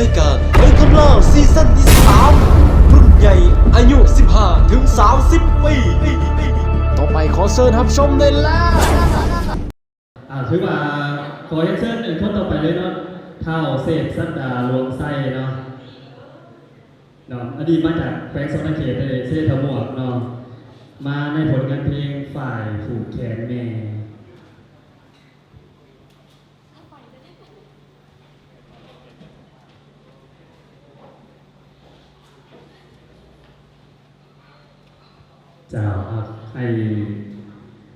ລາຍການໄປຄຳລາວຊີຊັນທີສາມ ລຸ້ນໃຫຍ່ອາຍຸສິບຫ້າເຖິງສາມສິບປີ. ຕໍ່ໄປຂໍເຊີນຮັບຊົມໄດ້ແລ້ວ. ອ່າ ຖືວ່າຂໍຮຽນເຊີນຄົນຕໍ່ໄປເລີຍເນາະ ທ້າວເສດສັກດາ ລວງໄຊເນາະ ເນາະ ອະດີດມາຈາກແຂວງສະຫວັນນະເຂດ ເສດຖະໝວກເນາະ ມາໃນຜົນງານເພງ ຝ້າຍຜູກແຂນແມ່. ເຈົ້າ ໃຫ້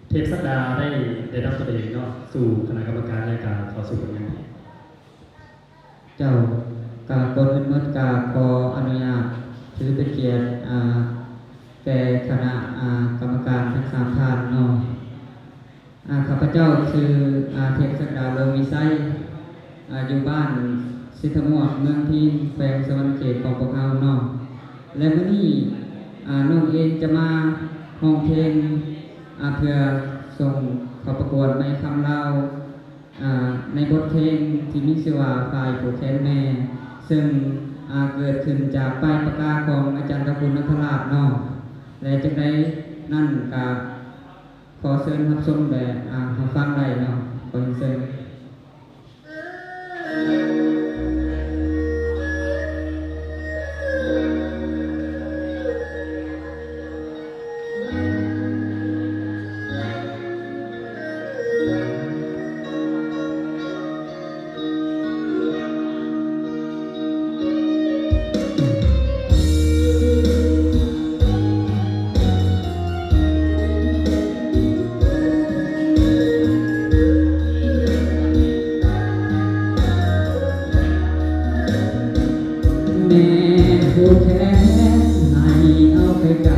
ເທບສັກດາໄດ້ແນະນຳຕົວເອງເນາະ ສູ່ຄະນະກຳມະການ ແລະ ກະເຂົ້າສູ່ຜົນງານ. ເຈົ້າ ກະກ່ອນອື່ນໝົດກະຂໍອະນຸຍາດຖືເປັນກຽດ ອ່າ ແກ່ຄະນະ ອ່າ ກຳມະການທັງສາມທ່ານເນາະ. ອ່າ ຂ້າພະເຈົ້າຊື່ ອ່າ ເທບສັກດາ ໂລວິໄຊ ອ່າ ຢູ່ບ້ານເສດຖະໝວກ ເມືອງພີນ ແຂວງສະຫວັນນະເຂດຂອງພວກເຮົາເນາະ ແລະ ມື້ນີ້ ອ່າ ນ້ອງເອງຈະມາຮ້ອງເພງ ອ່າ ເພື່ອສົ່ງເຂົ້າປະກວດໄມຄຳລາວ ອ່າ ໃນບົດເພງທີ່ມີຊື່ວ່າ ຝ້າຍຜູກແຂນແມ່ ເຊິ່ງ ອ່າ ເກີດຂຶ້ນຈາກປ້າຍປະກາຂອງອາຈານຕະກຸນ ນະຄະລາດເນາະ ແລະ ຈັ່ງໃດນັ້ນກະ ຂໍເຊີນຮັບຊົມ ແລະ ອ່າ ຮັບຟັງໄດ້ເນາະ ຂໍຮຽນເຊີນ. ແມ່ຜູກແຂນໃຫ້ເອົາໄກ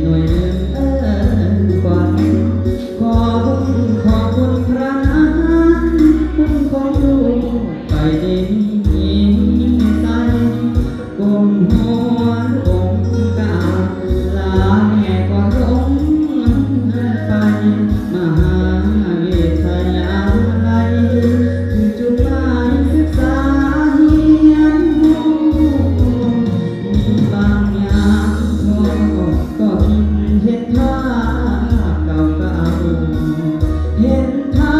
ໆ ໜ່ວຍໜຶ່ງເອີ້ນຂວັນ ຂໍບຸນຂອບຄຸນພະນານ ບຸນຂອງລູກໄປດີມີໄຊ ກົ້ມຫົວລົງກາບລາແມ່ກ່ອນລົງໄປ ມະຫາວິທະຍາໄລ ຄືຈຸດໝາຍສຶກສາຮຽນຮູ້ ມີບາງຍາມທ້ອ ກໍຄິດເຫັນພາບເກົ່າໆ ເຫັນພາ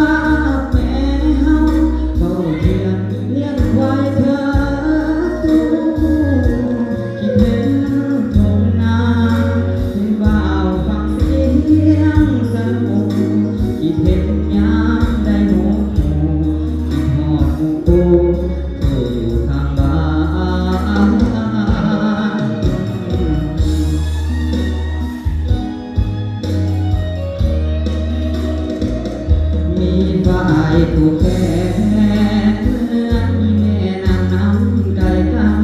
ບແມ່ເຮົາເຝົ້າທຽນລ້ຽງຄວາຍເທີດຕູ ຄິດເຫັນທົ່ງນາ ເຫັນບ່າວຟັງສຽງສະໜູ ຄິດເຫັນຍາມໄດ້ຫົກ ຄິດຮອດໝູ່ຄູ່ ຜູ້ຢູ່ຂ້າງບ້ານ ມີຝ້າຍຜູກແຂນ ເໝືອນມີແມ່ນາງນຳໃກ້ກັນ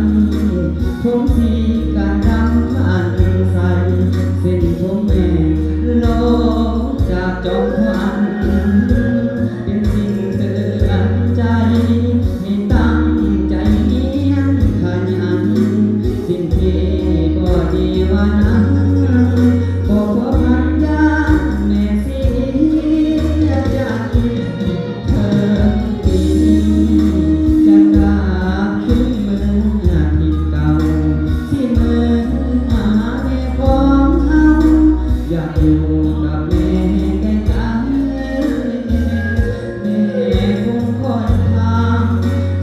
ຜົມສີກາດຳອັນໃສ ເສັ້ນຜົມແມ່ລົງຈາກຈອມຂວັນ ເປັນສິ່ງເຕືອນໃຈ ໃຫ້ຕັ້ງໃຈຮຽນຂະຫຍັນ ສິ່ງທີ່ບໍ່ດີວ່ານັ້ນ ບໍ່ພົວພັນຢ້ານແມ່ເສຍໃຈ ເທີນປີນີ້ຈະກັບຄືນເມືອທິດເກົ່າ ຊິເມືອຫາແມ່ຂອງເຮົາ ຢາກຢູ່ກັບແມ່ໃກ້ໆ ແມ່ຄົງຄອຍທາງ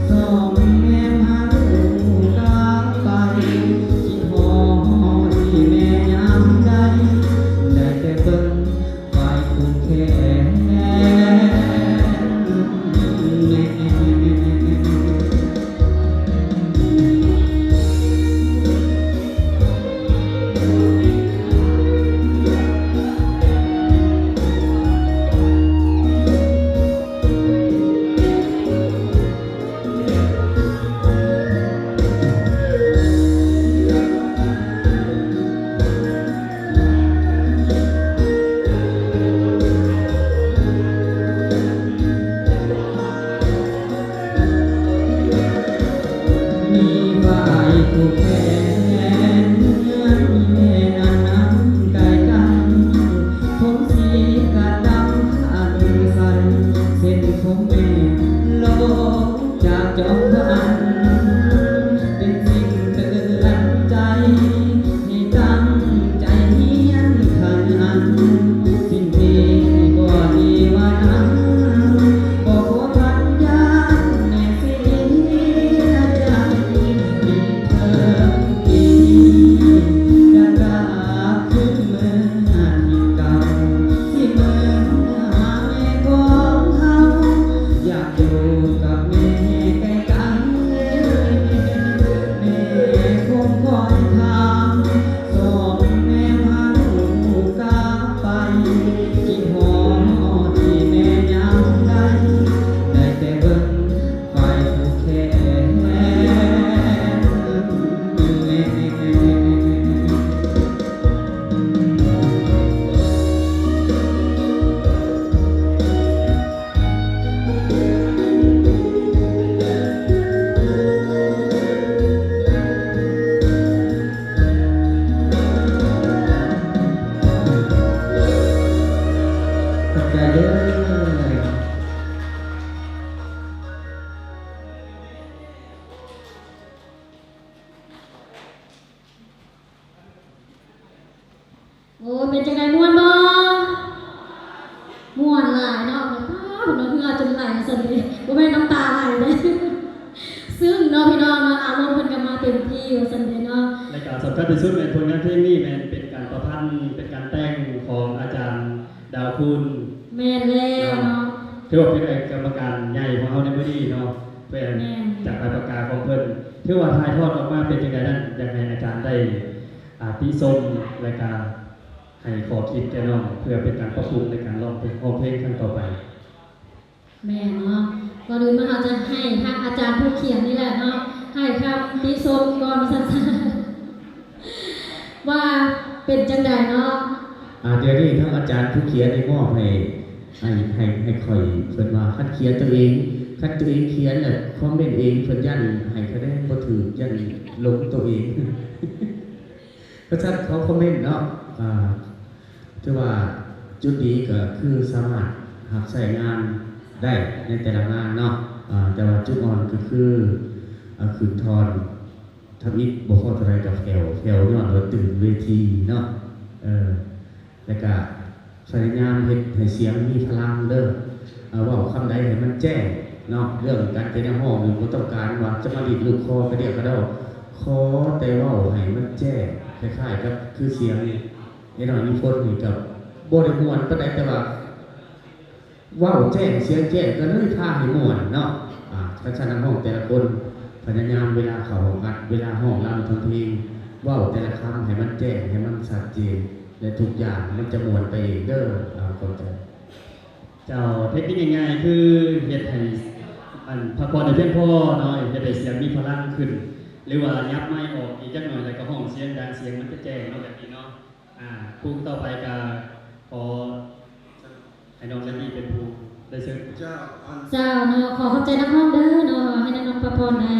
ສ່ອງແນມຫາລູກກັບໄປ ຄິດຮອດແມ່ຍາມໃດ ໄດ້ແຕ່ເບິ່ງຝ້າຍຜູກແຂນແມ່. ມີຝ້າຍຜູກແຂນ ເໝືອນມີແມ່ນາງນຳໃກ້ກັນ ຜົມສີກາດຳຄັນໃສ ເສັ້ນຜົມແມ່ລົງຈາກຈອມຂວັນ ໂອ້ ເປັນຈັ່ງໃດ ມ່ວນບໍ່? ມ່ວນຫຼາຍເນາະ. ປ້າດ ເຮືອຈົນໄຫຼຊັ້ນເດ ບໍ່ແມ່ນນ້ຳຕາໄຫຼເດ້ ຊຶ້ງເນາະພີ່ນ້ອງເນາະ ອາລົມເພິ່ນກໍມາເຕັມທີ່ວ່າຊັ້ນເດເນາະ. ແລະກໍສຳຄັນທີ່ສຸດແມ່ນຜົນງານເພງນີ້ແມ່ນເປັນການປະພັນ ເປັນການແຕ່ງຂອງອາຈານດາວຄູນ. ແມ່ນແລ້ວເນາະ ຖືວ່າເປັນກຳມະການໃຫຍ່ຂອງເຮົາໃນມື້ນີ້ເນາະ ເພື່ອຈະໄປປາກກາຂອງເພິ່ນ ຖືວ່າຖ່າຍທອດອອກມາເປັນຈັ່ງໃດນັ້ນ ຢາກໃຫ້ອາຈານໄດ້ ອາ ຕິຊົມ ແລະກະໃຫ້ຂໍ້ຄິດແກ່ນ້ອງ ເພື່ອເປັນການປັບປຸງໃນການຮ້ອງເພງ ຮ້ອງເພງຄັ້ງຕໍ່ໄປ. ແມ່ນເນາະ ກ່ອນອື່ນມາເຮົາຈະໃຫ້ທາງອາຈານຜູ້ຂຽນນີ້ແຫຼະເນາະ ໃຫ້ຄຳຕິຊົມກ່ອນ ວ່າຊັ້ນຊະ ວ່າເປັນຈັ່ງໃດເນາະ. ອາ ດຽວນີ້ທາງອາຈານຜູ້ຂຽນນີ້ມອບໃຫ້ ໃຫ້ ໃຫ້ ໃຫ້ຂ້ອຍ ເພິ່ນວ່າຄັນຂຽນຕົວເອງ ຄັນຕົວເອງຂຽນແລ້ວຄອມເມັນເອງ ເພິ່ນຢ້ານໃຫ້ຄະແນນບໍ່ຖືກ ຢ້ານຫຼົງຕົວເອງ. ເພາະສະນັ້ນຂໍຄອມເມັນເນາະ ອາ ຖືວ່າຈຸດດີກໍຄືສາມາດຮັບໃຊ້ງານໄດ້ໃນແຕ່ລະງານເນາະ ອາ ແຕ່ວ່າຈຸດອ່ອນກໍຄື ອາ ຂຶ້ນທ່ອນທຳອິດບໍ່ພໍເທົ່າໃດກໍແຜ່ວ ແຜ່ວຍ້ອນວ່າຕື່ນເວທີເນາະ ເອີ ແລ້ວກະພະຍາຍາມເຮັດໃຫ້ສຽງມີພະລັງເດີ ເວົ້າຄຳໃດໃຫ້ມັນແຈ້ງເນາະ ເລື່ອງການເປັນນັກຮ້ອງນີ້ບໍ່ຕ້ອງການວ່າຈະມາດິດລູກຄໍກະດຽກກະດໍ ຂໍແຕ່ເວົ້າໃຫ້ມັນແຈ້ງ ຄ້າຍໆກັບຄືສຽງອ້າຍນ້ອຍນິພົນນີ້ກະບໍ່ໄດ້ມ່ວນປານໃດ ແຕ່ວ່າ ເວົ້າແຈ້ງສຽງແຈ້ງກໍເລີຍພາໃຫ້ມ່ວນເນາະ ອາ ຄັນຊັ້ນນັກຮ້ອງແຕ່ລະຄົນພະຍາຍາມເວລາເຂົ້າຫ້ອງອັດ ເວລາຮ້ອງລຳທຳເພງ ເວົ້າແຕ່ລະຄຳໃຫ້ມັນແຈ້ງ ໃຫ້ມັນຊັດເຈນ ແລະທຸກຢ່າງມັນຈະມ່ວນໄປເອງເດີ. ອາ ຂອບໃຈ. ເຈົ້າ ເທັກນິກງ່າຍໆ ຄືເຮັດໃຫ້ ອັນ ພັກຜ່ອນໃຫ້ພຽງພໍເນາະ ເຮັດໃຫ້ສຽງມີພະລັງຂຶ້ນ ຫຼືວ່າຫຍັບໄມອອກອີກຈັກໜ່ອຍ ແລ້ວກໍຮ້ອງສຽງດັງ ສຽງມັນຈະແຈ້ງເນາະ ແບບນີ້ເນາະ. ອາ ຜູ້ຕໍ່ໄປກະຂໍໃຫ້ນ້ອງແຊນດີ້ເປັນຜູ້ໄດ້ເຊີນ. ເຈົ້າ ເຈົ້າເນາະ ຂໍຂອບໃຈນັກຮ້ອງເດີເນາະ ໃຫ້ນ້ອງໆ ພັກຜ່ອນໄດ້.